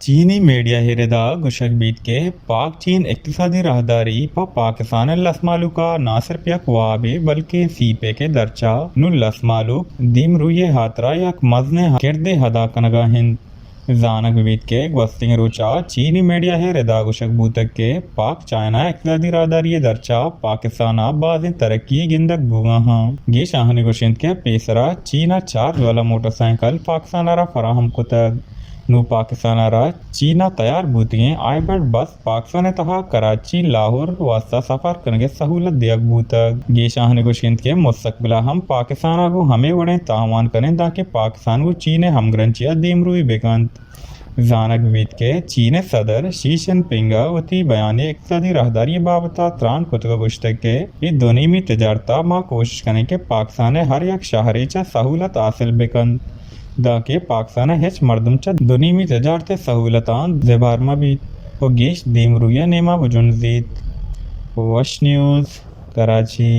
چینی میڈیا ءِ ردا گوشگ بیت کہ پاک چین اقتصادی راہداری پہ پاکستان ءِ لس مہلوک ءَ نہ صرف یک وابے بلکیں سی پیکے درچ ءَ نوں لس مہلوک دیمروئی ءِ ہاترا یک مزنیں کردے ادا کنگ ءَ انت۔ زانگ بہ بیت کہ گوستگیں روچ ءَ چینی میڈیا ءِ ردا گوشگ بوتگ کہ پاک چائنا اقتصادی راہداری ءِ درچ ءَ پاکستان ءَ بازیں ترقی گندگ بوگ ءَ انت۔ گیش آہانی گوش انت کہ پیسرا چین ءَ چار جوالہ موٹر سائیکل پاکستان ءَ را فراہم کتگ۔ نوں پاکستان ءَ را چین ءَ تیار بوتگیں ہائیبرڈ بس پاکستان ءِ تہا کراچی لاہور ءِ واستہ سفر کنگ ءِ سہولت دیگ بوتگ۔ گیش آہانی گوشگ انت کہ مستقبل ءَ ہم پاکستان ءَ گوں ہمے وڑیں تاوان کنیں دانکہ پاکستان گوں چین ءِ ہمگرنچی ءَ دیمروئی بہ کنت۔ زانگ بیت کہ چین ءِ صدر شی جن پنگ ءَ وتی بیان ءَ اقتصادی راہداری ءِ بابت ءَ تران کتگ ءُ گوشتگ کہ اے دونیمی تجارت ءَ ما کوشش کنیں کہ پاکستان ءِ ہر یک شہری چہ سہولت حاصل بہ کنت، دانکہ پاکستان ءِ ہچ مردم چہ دونیمی تجارت ءِ سہولتاں زبہر مہ بیت ءُ گیش دیمروئی ءِ نیما بجنزیت۔ وش نیوز، کراچی۔